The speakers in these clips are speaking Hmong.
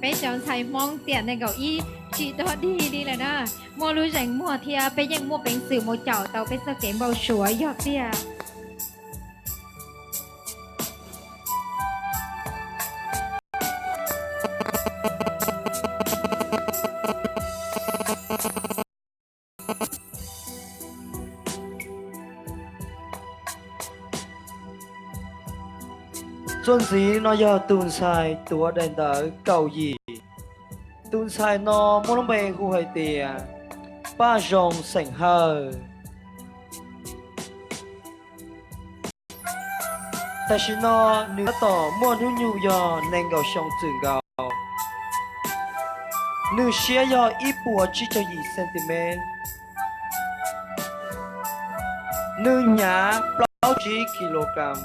peb cov ntxhais Hmoob tiam nees nkaum ib tsis dog dig li lawm na. Muaj lub zeem muag thiab peb yeej muaj peev xwm mus caum tau peb txoj kev npau suav yog tiag. Txuas ntxiv no yog tus ntxhais tuav daim ntawv kaum yim. Tus ntxhais no muaj lub npe hu hais tias Paj Zoo xeem Hawj. Tam sim no nws tab tom muaj hnub nyoog yog nees nkaum xyoo txwm nkaus. Nws siab yog ib puas tsib caug yim centimeter. Nws hnyav plaub tsib kilogram.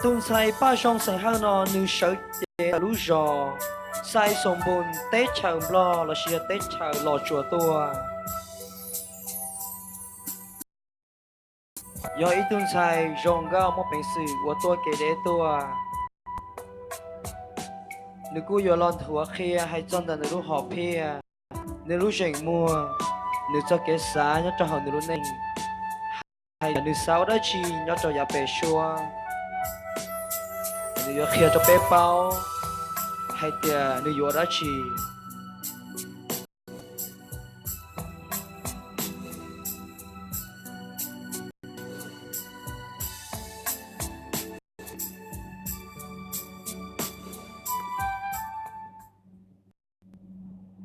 Tus ntxhais Paj Zoo xeem Hawj no nws sawv cev ntawm lub zos Xais Xoos Npus teb chaws Nplog lossis yog teb chaws Los Tsuas tuaj. Yog ib tug ntxhais zoo nkauj muaj peev xwm uas tuaj kev deb tuaj. Nws kuj yuav los nthuav qhia hais txog ntawm nws lub hom phiaj, nws lub zeem muag, nws txoj kev xav nyob rau hauv nws lub neej, hais tias nws xav ua dab tsi nyob rau yav pem suab. Nws yuav qhia rau peb paub hais tias nws yuav ua dab tsi.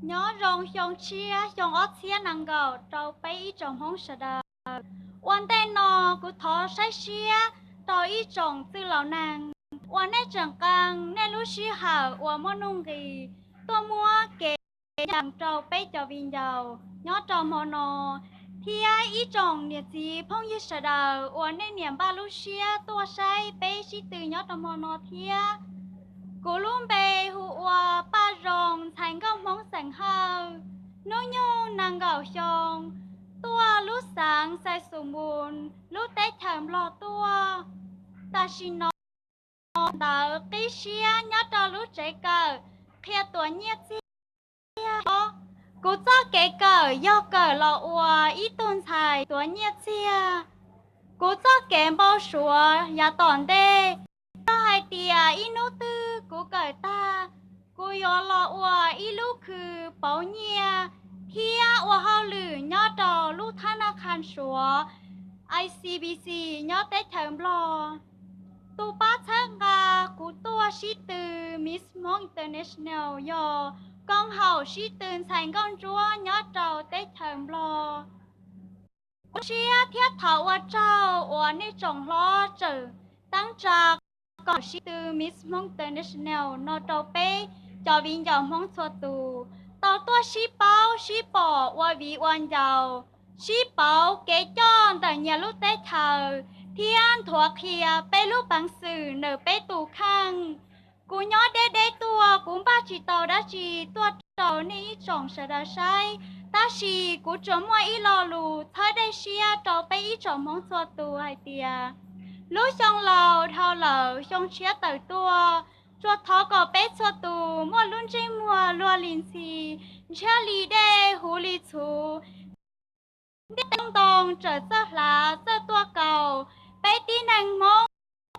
Nyob zoo xyoo tshiab xyoo ob txhiab nees nkaum rau peb ib tsoom Hmoob sawv daws. Ua ntej no kuv thov saib siab rau ib tsoom txwj laus neeg uas nej tseem qee nej lub sij hawm uas muaj nuj nqis tuaj muab kev yees rau peb cov viv ncaus nyob rau hmo no, thiab ib tsoom niam txiv phooj ywg sawv daws uas nej niam npaj lub siab tuaj saib peb sib tw nyob rau hmo no thiab. Kuv lub npe hu ua Paj Zoo ntxhais nkauj Hmoob xeem Hawj, hnub nyoog nees nkaum xyoo, tuaj lub xeev Xais Xus Npus lub teb chaws Nplog tuaj. Tam sim no ntawv qib siab nyob rau lub tsev kawm qhia tuav nyiaj txiag. Kuv txoj kev kawm yog kawm los ua ib tug ntxhais tuav nyiaj txiag. Kuv txoj kev npau suav yav tom ntej yog hais tias ib hnub twg kuv kawm tag, kuv yuav los ua ib lub khw pauv nyiaj thiab ua hauj lwm nyob rau lub thab naj qha Suav, I C B C, nyob teb chaws Nplog. Tus pab txhawb nqa kuv tuaj sib tw Miss Hmoob International yog koom haum sib tw ntxhais nkauj ntsuab nyob rau teb chaws Nplog. Zoo siab thiab thov ua tsaug uas nej tsoom hlob tseem teeb tsa koom sib tw Miss Hmoob International no rau peb cov viv ncaus Hmoob txhua tus tau tuaj sib paub sib pom ua viv ua ncaus, sib pauv kev coj ntawm nyias lub teb chaws, thiab nthuav qhia peb lub peev xwm ntawm peb tus kheej. Kuv nyob deb deb tuaj, kuv npaj tsis tau dab tsi tuaj rau nej ib tsoom sawv daws saib, tab sis kuv tsuas muaj ib lo lus txhawb dej siab rau peb ib tsoom Hmoob txhua tus hais tias, lub xyoo laus dhau lawm xyoo tshiab tawm tuaj, tsuas thov kom peb txhua tus muaj lub ntsej muag luag li ntxhi, ntshiab li dej huv li txhuv. Ntiaj teb ntoo txawm txawj hlav txawj tuaj kaus, peb tib neeg Hmoob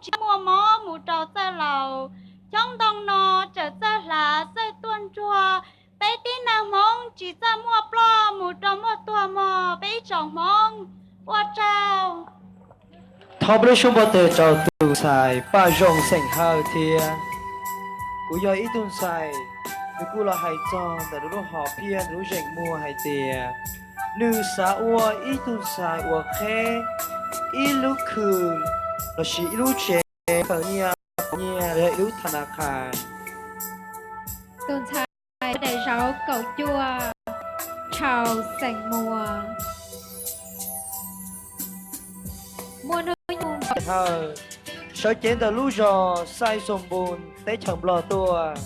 tsis txawj muaj mob mus rau txawj laus. Xyoob ntoo no txawm txawj hlav txawj tuaj nruag, peb tib neeg Hmoob tsis txawj muaj ploj mus rau muaj tuag mog peb ib tsoom Hmoob. Ua tsaug. Thov peb lub suab npau taws rau tus ntxhais Paj Zoo xeem Hawj thiab. Kuv yog ib tug ntxhais, nws kuj los hais txog ntawm nws lub hom phiaj nws lub zeem muag hais tias nws xav ua ib tug ntxhais uas qheb ib lub khw lossis ib lub tsev kawm nyiaj, nyiaj los yog ib lub thas nas khas. Tus ntxhais daim zauv kaum cuaj, Tshau xeem Muas, muaj hnub nyoog Hawj, sawv cev ntawm lub zos Xais Xoos Npus teb chaws Nplog tuaj.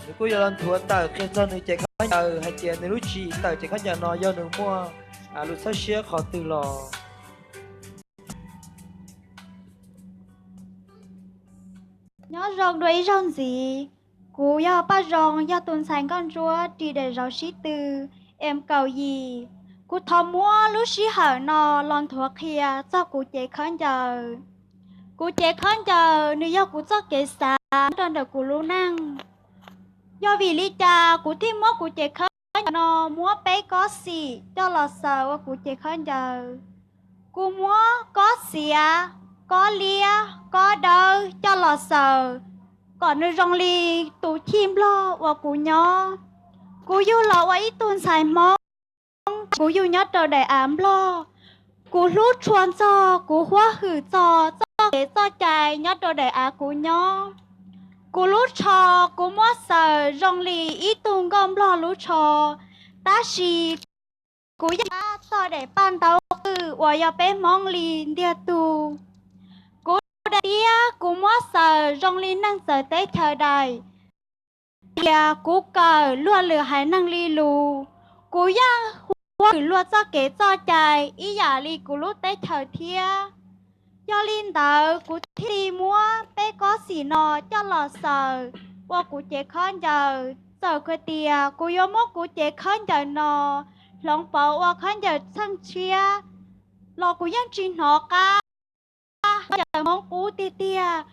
Nws kuj yuav los nthuav tawm qhia txog nws cev khaub ncaws hais tias nws lub tswv yim tawm cev khaub ncaws no yog nws muaj lus txhawb siab qhov twg los. dua ib zaug ntxiv. Kuv yog Paj Zoo, yog tus ntxhais nkauj ntsuab ris daim zauv sib tw M kaum yim. Kuv thov muab lub sij hawm no los nthuav qhia txog kuv cev khaub ncaws. Kuv cev khaub ncaws nws yog kuv txoj kev xav rau ntawm kuv lub neej. Yog vim li cas kuv thiaj muab kuv cev khaub ncaws no muab peb kob xim coj los xaws ua kuv cev khaub ncaws? Kuv muab kob xiav, kob liab, kob dawb coj los xaws kom nws zoo li tus chij Nplog uas kuv nyob. Kuv yug los ua ib tug ntxhais Hmoob, kuv yug nyob rau daim av Nplog. Kuv hlub tshua txog, kuv huab hwm txog txoj kev txoj cai nyob rau daim av kuv nyob. Kuv lub tsho kuv muab xaws zoo li ib tug nkauj Nplog lub tsho, tab sis kuv yeej tab txog daim paj ntaub qwj uas yog peb Hmoob li ntiag tug. Kuv daim tiab kuv muab xaws zoo li neeg txawv teb chaws daim, tias kuv kawm luag lwm haiv neeg li lus. Kuv yeej huab hwm luag txoj kev txoj cai ib yam li kuv lub teb chaws thiab. Yog li ntawd kuv thiaj li muab peb kob xim no coj los xaws ua kuv cev khaub ncaws. Txawm hais tias kuv yuav muab kuv cev khaub ncaws no hloov pauv ua khaub ncaws txheej tshiab los kuv yeej tsis hnov qab khaub ncaws Hmoob qub tiag tiag.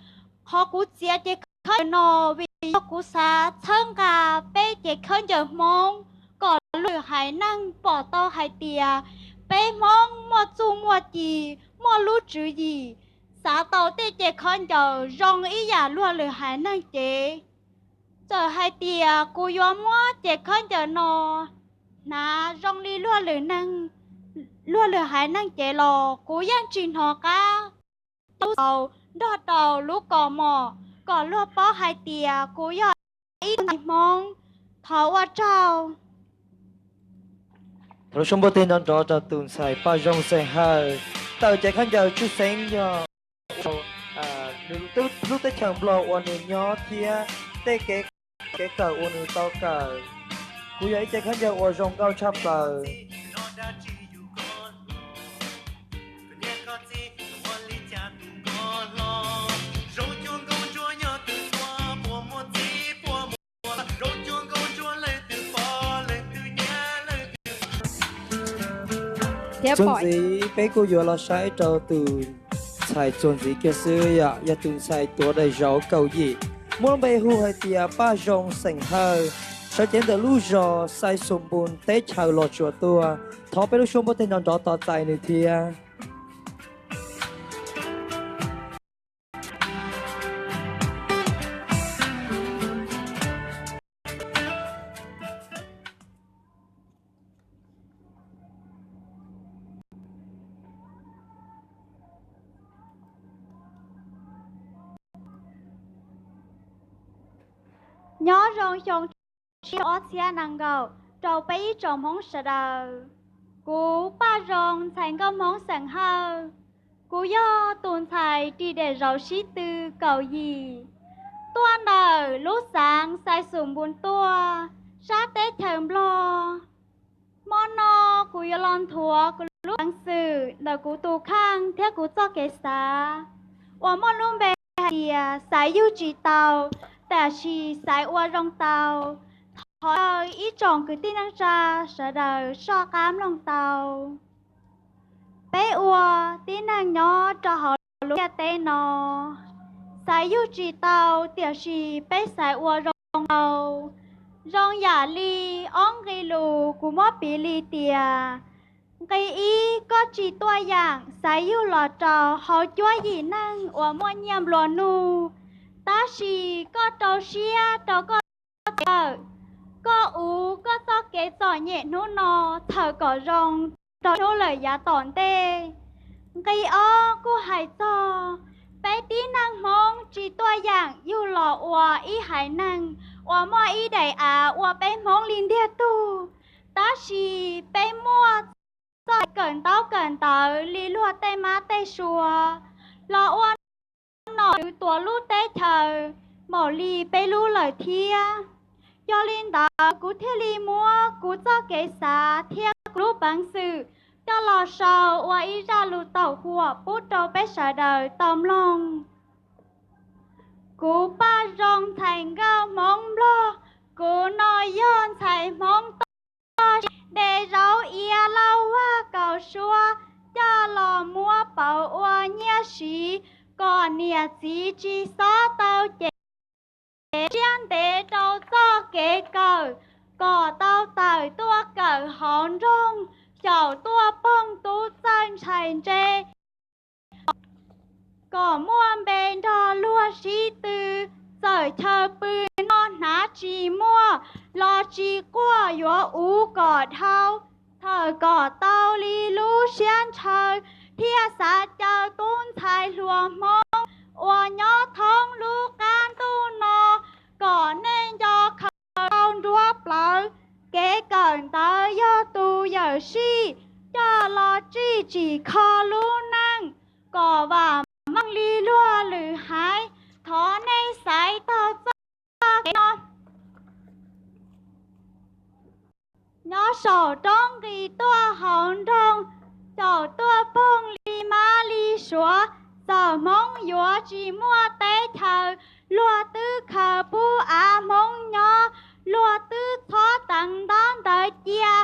Qhov kuv txiav cev khaub ncaws no vim yog kuv xav txhawb nqa peb cev khaub ncaws Hmoob kom luag lwm haiv neeg pom tau hais tias peb Hmoob muaj txuj muaj ci, muaj lub tswv yim, xav tau tej cev khaub ncaws zoo ib yam luag lwm haiv neeg cev. Txawm hais tias kuv yuav muab cev khaub ncaws no hnav zoo li luag lwm neeg, luag lwm haiv neeg cev los kuv yeej tsis hnov qab. Lub xaus nrog rau lub kaus mom kom luag paub hais tias kuv yog ib tug ntxhais Hmoob. Thov ua tsaug. Thov lub suab npuaj teg nrov nrov rau tus ntxhais Paj Zoo xeem Hawj. Tawm cev khaub ncaws tshwj xeeb yog lub teb chaws Nplog uas nws nyob thiab tej kev kawm uas nws tau kawm. Kuv yog ib cev khaub ncaws uas zoo nkauj tshaj plaws. Txuas ntxiv peb kuj yuav los saib rau tus ntxhais txuas ntxiv kiag xwb, yog tus ntxhais tuav daim zauv kaum yim, muaj lub npe hu hais tias Paj Zoo xeem Hawj, sawv cev ntawm lub zos Xais Xus Npus teb chaws Los Tsuas tuaj. Thov peb lub suab npuaj teg nrov nrov tos txais nws thiab. Nyob zoo xyoo ob txhiab nees nkaum rau peb ib tsoom Hmoob sawv daws. Kuv Paj Zoo ntxhais nkauj Hmoob xeem Hawj. Kuv yog tus ntxhais ris daim zauv sib tw kaum yim, tuaj ntawm lub xeev Xais Xus Npus tuaj, sab teb chaws Nplog. Hmo no kuv yuav los nthuav kuv lub peev xwm ntawm kuv tus kheej thiab kuv txoj kev xav uas muaj lub npe hais tias xaiv yug tsis tau, tiam sis xaiv ua zoo tau. Thov ib tsoom kwv tij neej tsa sawv daws soj qab mloog tau. Peb ua tib neeg nyob rau hauv lub ntiaj teb no, xaiv yug tsis tau tiam sis peb xaiv ua zoo tau. Zoo yam li ob nqi lus kuv muab piv li tias, nqi ib, koj tsis tuaj yeem xaiv yug los rau hauv cuab yim neeg uas muaj nyiaj nplua nuj, tab sis koj rau siab rau koj txoj kev kawm, koj uv koj txoj kev txom nyem hnub no txhawm kom zoo rau hnub lawm yav tom ntej. Nqi ob kuj hais txog peb tib neeg Hmoob tsis tuaj yeem yug los ua ib haiv neeg uas muaj ib daim av ua peb Hmoob li ntiag tug, tab sis peb muaj txoj kawm ntaub kawm ntawv li luag tej mab tej sua, los ua nom tswv tuav lub teb chaws npaum li peb lub lawm thiab. Yog li ntawd kuv thiaj li muab kuv txoj kev xav thiab kuv lub peev xwm coj los sau ua ib zaj lus taum huam pub rau peb sawv daws tau mloog. Kuv Paj Zoo ntxhais nkauj Hmoob Nplog, kuv no yog ntxhais Hmoob toj siab, de zaub iav lauj vag kaus suab, coj los muab pauv ua nyiaj siv, kom niam txiv tsis txhob tau cem, siab ntev rau txoj kev kawm, kom tau tawm tuaj kawm hauv nroog, xyaum tuaj poob tub txawj ntshai ntse, kom muaj npe nrog luag sib tw, txawm chaw pw no hnav tsis muaj, los tsis quaj yuav uv kom dhau, txhawm kom tau li lub siab ntshaw, thiaj xav caw tub ntxhais hluas Hmoob uas nyob thoob lub qab ntuj no, kom nej nco khaws tau nruab plawv, kev kawm ntawv yog tus yawm sij, coj los tsij tsim kho lub neej, kom vam meej li luag lwm haiv. Thov nej xaiv tog txoj kev no. Nyob saum roob nqis tuaj hauv nroog, xyaum tuaj poob li mab li suav, txawm Hmoob yuav tsis muaj teb chaws, luag twb khaws pub av Hmoob nyob, luag twb txhob teev ntaub ntawv cia,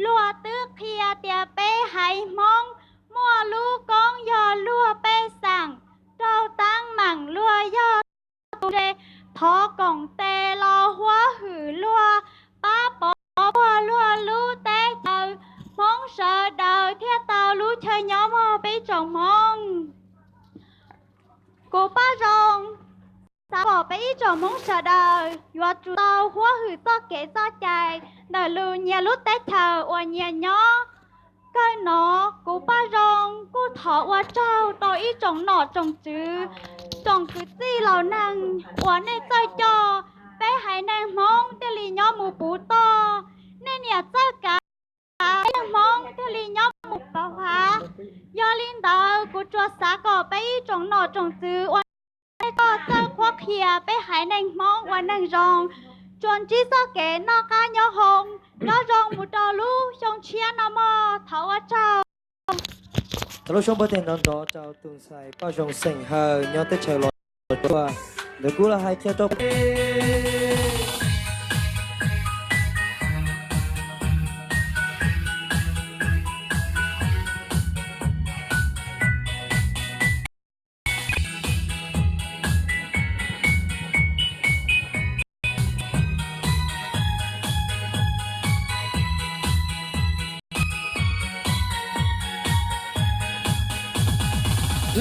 luag twb qhia tias peb haiv Hmoob muaj lub koob yog luag pej xeem, raug teeb meem luag yog tus ntse, thov koom tes los huab hwm luag, pab pov puag luag lub teb chaws, Hmoob sawv daws thiaj tau lub chaw nyob mog peb ib tsoom Hmoob. Kuv Paj Zoo xav kom peb ib tsoom Hmoob sawv daws yuav tsum tau huab hwm txoj kev txoj cai ntawm lus nyias lub teb chaws uas nyias nyob. Kawg no, kuv Paj Zoo kuj thov ua tsaug rau ib tsoom nom tsoom tswv, tsoom kwv tij laus neeg uas nej txawj coj peb haiv neeg Hmoob thiaj li nyob mus puv toj, nej niam txawj kav peb neeg Hmoob thiaj li nyob mus pov hav. Yog li ntawd kuv tsuas xav kom peb ib tsoom nom tsoom tswv uas nej txawj qhuab qhia peb haiv neeg Hmoob ua neeg zoo, tsuas ntsib txoj kev noj qab nyob zoo, nyob zoo mus rau lub xyoo tshiab no mog. Thov ua tsaug. Thov lub suab npuab tes nrov nrov rau tus ntxhais Paj Zoo xeem Hawj nyob teb chaws Los Tsuas, ntawd kuj los hais qhia rau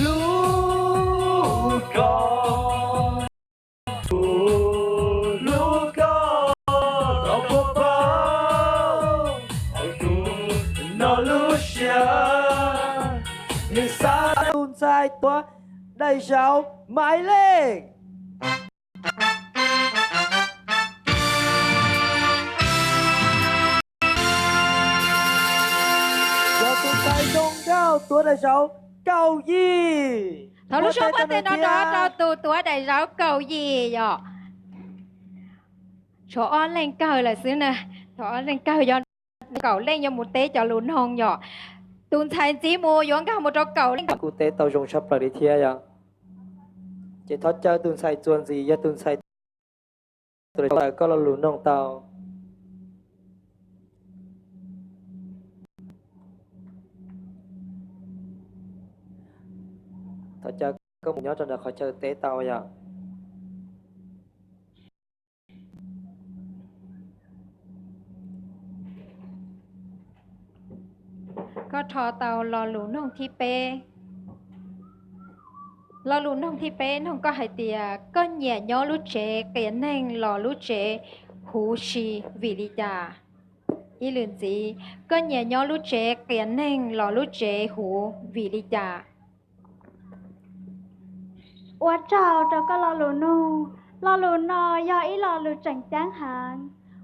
lub ko, tus lub ko, tau puag paug hauv tus no lub siab, nws xav tus ntxhais tuav daim zauv Maiv Leej. Yog tus ntxhais zoo nkauj tuav daim zauv kaum yim. Thov lub suab npuab tes nrov nrov rau tus tuav daim zauv kaum yim yom. Tshuav ob leeg kawg lawm xwb na, tshuav ob leeg kawg, yog kaum leej yuav mus teb cov lus noog yom. Tus ntxhais ntxiv mus yuav nkag mus rau kaum leej. Kuj teb tau zoo tshaj plaws li thiab yom. Ces thov caw tus ntxhais txuas ntxiv, yog tus ntxhais tus tawm koj lo lus noog tau. Thov caw koj mus nyob rau ntawm qhov chaw teb tau yom. Koj rho tau lo lus noog thib peb. Lo lus noog thib peb noog koj hais tias koj nyiam nyob lub tsev qias neeg los lub tsev huv si vim li cas? Ib lwm ntxiv, koj nyiam nyob lub tsev qias neeg los lub tsev huv vim li cas? Ua tsaug rau koj lo lus nug. Lo lus no yog ib lo lus tseem ceeb heev.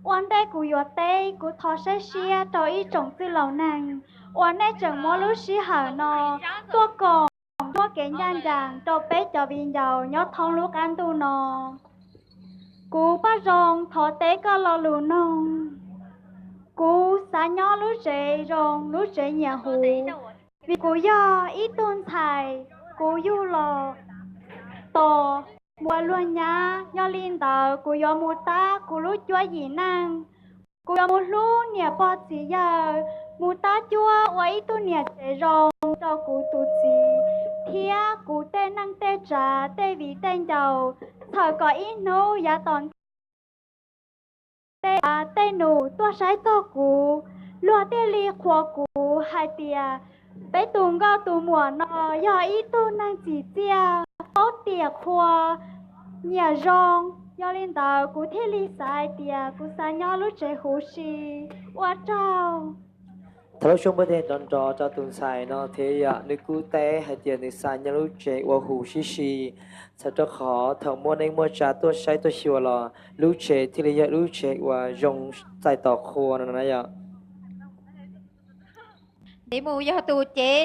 Ua ntej kuv yuav teb, kuv thov saib siab rau ib tsoom txwj laus neeg uas nej tseem muab lub sij hawm no tuaj koom muab kev ncaj ncees rau peb cov viv ncaus nyob thoob lub qab ntuj no. Kuv Paj Zoo thov teb koj lo lus noog. Kuv xav nyob lub tsev zoo, lub tsev nyiam huv, vim kuv yog ib tug ntxhais, kuv yug los tos mus ua luag nyab, yog li ntawd kuv yuav mus tab kuv lub cuab yim neej. Kuv yuav mus hlub niam pog txiv yawg, mus tab cuab ua ib tug niam tsev zoo rau kuv tus txiv thiab kuv tej neej tej tsav tej viv tej ncaus, txhawm kom ib hnub yav tom ntej tej av tej num tuaj saib txog kuv, luag thiaj li qhuas kuv hais tias peb tus nkauj tus muam no yog ib tug neeg tsim txiaj, paub tiam qhua, nyiam zoo. Yog li ntawd kuv thiaj li xav hais tias kuv xav nyob lub tsev huv si. Ua tsaug. Thov lub suab npuaj teg nrov nrov rau tus ntxhais no thiab yom, nws kuj teb hais tias nws xav nyob lub tsev uas huv si si, txhawm rau qhov thaum muaj neej muaj tsav tuaj saib tuaj xyuas los lub tsev thiaj li yog lub tsev uas zoo txais tos qhua no na yom. Ntxiv mus yog tus cev,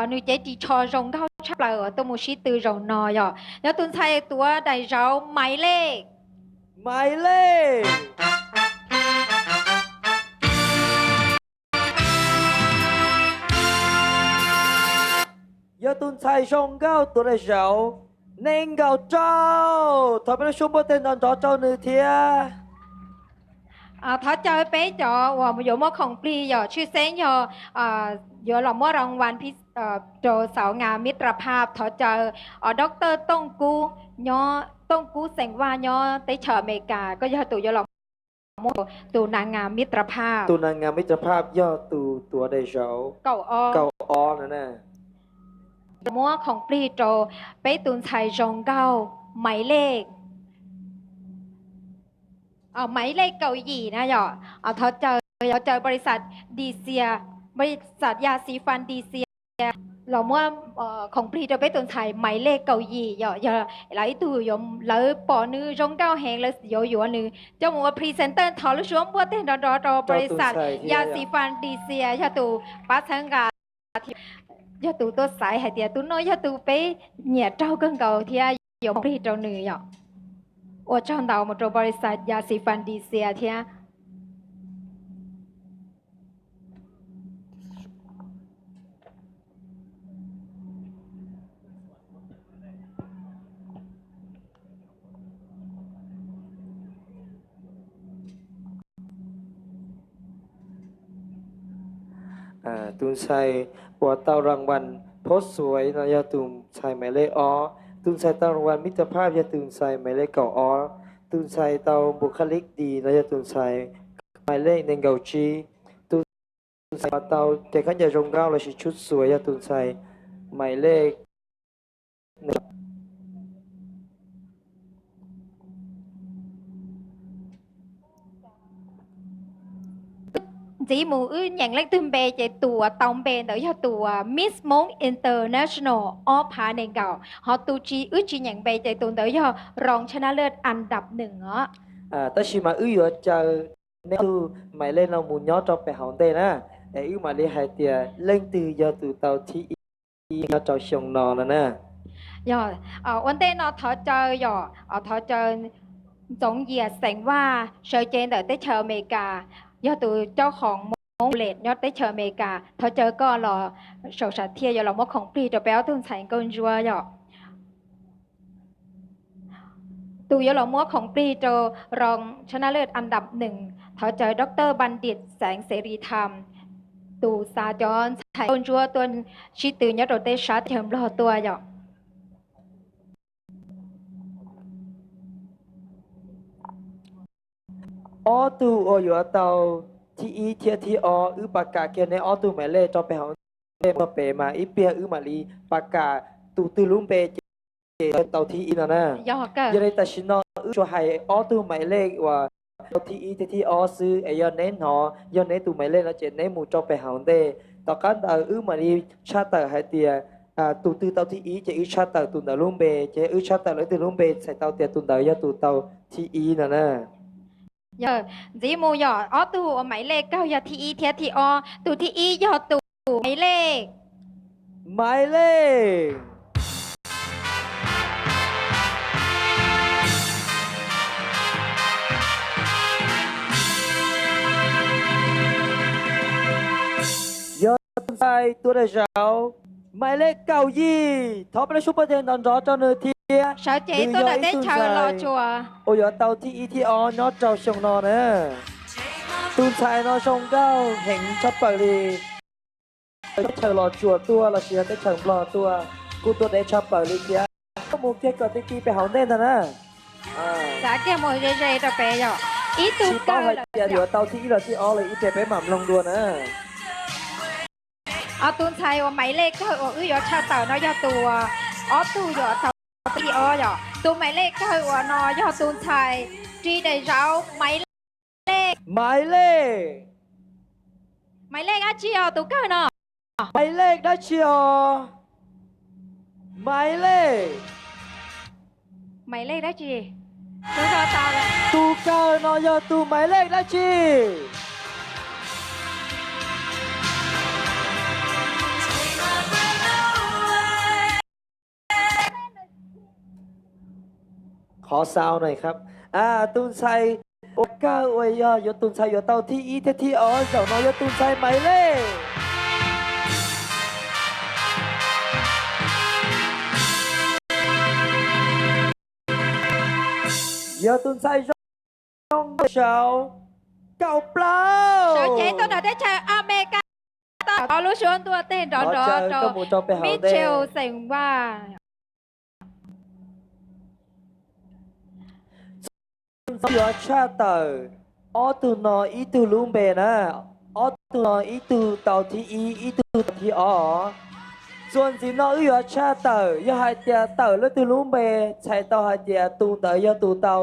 nws cev ris tsho zoo nkauj tshaj plaws uas tuaj mus sib tw zaum no yom, yog tus ntxhais tuav daim zauv Maiv Lej. Maiv Lej. Yog tus ntxhais zoo nkauj tuav daim zauv, nees nkaum rau. Thov peb lub suab npuaj teg nrov nrov rau nws thiab. Thov caw peb cov uas yuav muab khoom plig yom, tshwj xeeb yog yuav los muab rau vas rau xaus nga mitr phaj, thov caw Doctor Tooj Kub, Tooj Kub xeem Vaj nyob teb chaws Amelikas, koj yog tus yuav los muab tus nas nga mitr phaj. Tus nas nga mitr phaj yog tus tuav daim zauv kaum ob no na. Muab khoom plig rau peb tus ntxhais zoo nkauj Maiv Lej, Maiv Lej kaum yim na yom. Thov caw, thov caw npau li xas Dis Xias, npau li xas Yas Xis Fas Dis Xias los muab khoom plig rau peb tus ntxhais Maiv Lej kaum yim yom, yog lawv ib tug yuav, lawv pom nws zoo nkauj heev lawv yuav yuav nws coj mus ua presenter. Thov lub suab npuaj teg nrov nrov rau npau li xas Yas Xis Fas Dis Xias, yog tus pab txhawb nqa, yog tus tuaj xaiv hais tias tus no yog tus peb nyiam raug kawg nkaus thiab yuav khoom plig rau nws yom. Ua tsaug ntau mus rau npau li xas Yas Xis Fas Dis Xias thiab. Tus ntxhais uas tau rang vas phob xuav no yog tus ntxhais Maiv Lej ob, tus ntxhais tau rang vas mitr phaj yog tus ntxhais Maiv Lej kaum ob, tus ntxhais tau npus khab lib dis no yog tus ntxhais Maiv Lej nees nkaum tsib, tus ntxhais uas tau cev khaub ncaws zoo nkauj lossis tshub xuas yog tus ntxhais Maiv Lej Ntxiv mus wb nyeem leej twg npe ces tus uas tau npe ntawd yog tus uas Miss Hmoob International ob phav nees nkaum, ho tus tsis, wb tsis nyeem npe ces tus ntawd yog rong chá na lwj an dab nws os. Tab sis mas wb yuav caw neb ob tug Maiv Lej no mus nyob rau pem hauv ntej na, es wb mam li hais tias leej twg yog tus tau thib ib nyob rau xyoo no no na. Yog ua ntej no thov caw yom, thov caw Ntxoov Yias xeem Vaj sawv cev ntawm teb chaws Amelikas, yog tus caub khoom Hmoob Village nyob teb chaws Amelikas, thov caw koj los saum sam thiaj yuav los muab khoom plig rau peb ob tug ntxhais nkauj ntsuab yom. Tus yuav los muab khoom plig rau rong chá na lwj an dab nws, thov caw Doctor Bandit Xeev Xes Ris Tham, tus xa cov ntxhais nkauj ntsuab tuaj sib tw nyob rau teb sab teb chaws Nplog tuaj yom. Ob tug uas yuav tau thib ib thiab thib ob, wb pas kam kiag neb ob tug Maiv Lej rau pem hauv ntej mus pem mas ib pliag wb mam li pas kam tus twg lub npe ces tau thib ib no na. Yog li tam sim no wb tsuas hais ob tug Maiv Lej uas tau thib ib thiab thib ob xwb, es yog neb hnov yog neb tus Maiv Lej no ces neb mus rau pem hauv ntej. Tom qab ntawd wb mam li tshaj tawm hais tias tus twg tau thib ib ces wb tshaj tawm tus ntawd lub npe, ces wb tshaj tawm leej twg lub npe txhais tau tias tus ntawd yog tus tau thib ib no na. Yog, ntxiv mus yog ob tug uas Maiv Lej kawg yog thib ib thiab thib ob, tus thib ib yog tus Maiv Lej, Maiv Lej. Yog tus ntxhais tuav daim zauv, Maiv Lej kaum yim, thov peb lub suab npuaj teg nrov nrov rau nws thiab. Sawv cev tuaj ntawm teb chaws Los Tsuas uas yuav tau thib ib thib ob nyob rau xyoo no na. Tus ntxhais no zoo nkauj heev tshaj plaws li. Teb chaws Los Tsuas tuaj lossis yog teb chaws Nplog tuaj kuj tuaj deb tshaj plaws li thiab. Koj mus kiag kom ti ti pem hauv ntej ntag na. Xav kiag mus ze ze rau pem yom. Ib tug tsis paub hais tias yuav tau thib ib los thib ob los ib pliag peb mam mloog dua na. Tus ntxhais uas Maiv Lej kawg uas wb yuav tshaj tawm no yog tus ob tug yuav tau thib ob yom. Tus Maiv Lej kawg uas no yog tus ntxhais ris daim zauv Maiv Lej. Maiv Lej, Maiv Lej dab tsi os tus kawg no? Maiv Lej dab tsi os? Maiv Lej, Maiv Lej dab tsi? Tus kawg no yog tus Maiv Lej dab tsi? Qhov xaus na, tus ntxhais uas kawg uas yog yuav tus ntxhais yuav tau thib ib thiab thib ob zaum no yog tus ntxhais Maiv Lej. Yog tus ntxhais zoo nkauj saud kaum plaub. Sawv cev tuaj ntawm teb chaws Amelikas, tau lub suab ntuj tej nrov nrov rau Mitchell xeem Vaj. Txuas ntxiv yuav tshaj tawm ob tug no ib tug lub npe na, ob tug no ib tug tau thib ib ib tug tau thib ob. Txuas ntxiv no wb yuav tshaj tawm, yog hais tias tawm leej twg lub npe txhais tau hais tias tus ntawd yog tus tau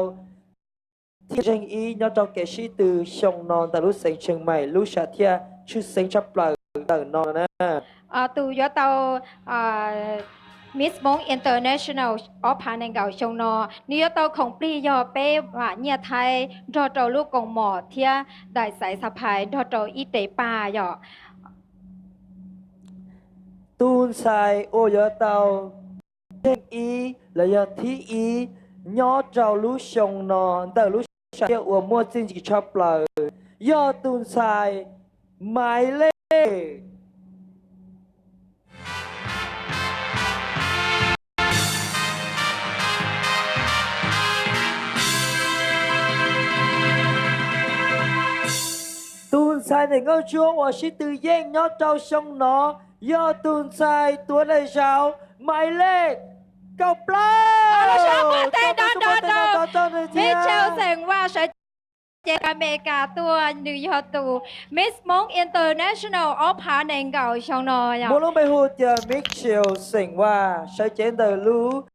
thib zeeg ib nyob rau kev sib tw xyoo no ntawm lub xeev Tsheej Maim lub sam thiaj tshwj xeeb tshaj plaws ntawm no na. Tus yuav tau Miss Hmoob International ob phav nees nkaum xyoo no, nws yuav tau khoom plig yog peb vam nyiaj Thaib nrog rau lub koom mom thiab daim xaiv xa phais nrog rau ib rev paj yom. Tus ntxhais uas yuav tau thib ib los yog thib ib nyob rau lub xyoo no ntawm lub sam thiaj uas muaj txiaj ntsig tshaj plaws yog tus ntxhais Maiv Lej. Tus ntxhais ntawm nkauj ntsuab uas sib tw yeej nyob rau xyoo no yog tus ntxhais tuav daim zauv Maiv Lej kaum plaub. Tso tus suab npuab tes no rau nws thiab. Mitchell xeem Vaj sawv cev Amelikas tuaj, nws yog tus Miss Hmoob International ob phav nees nkaum xyoo no yog muaj lub npe hu tias Mitchell xeem Vaj sawv cev ntawm lub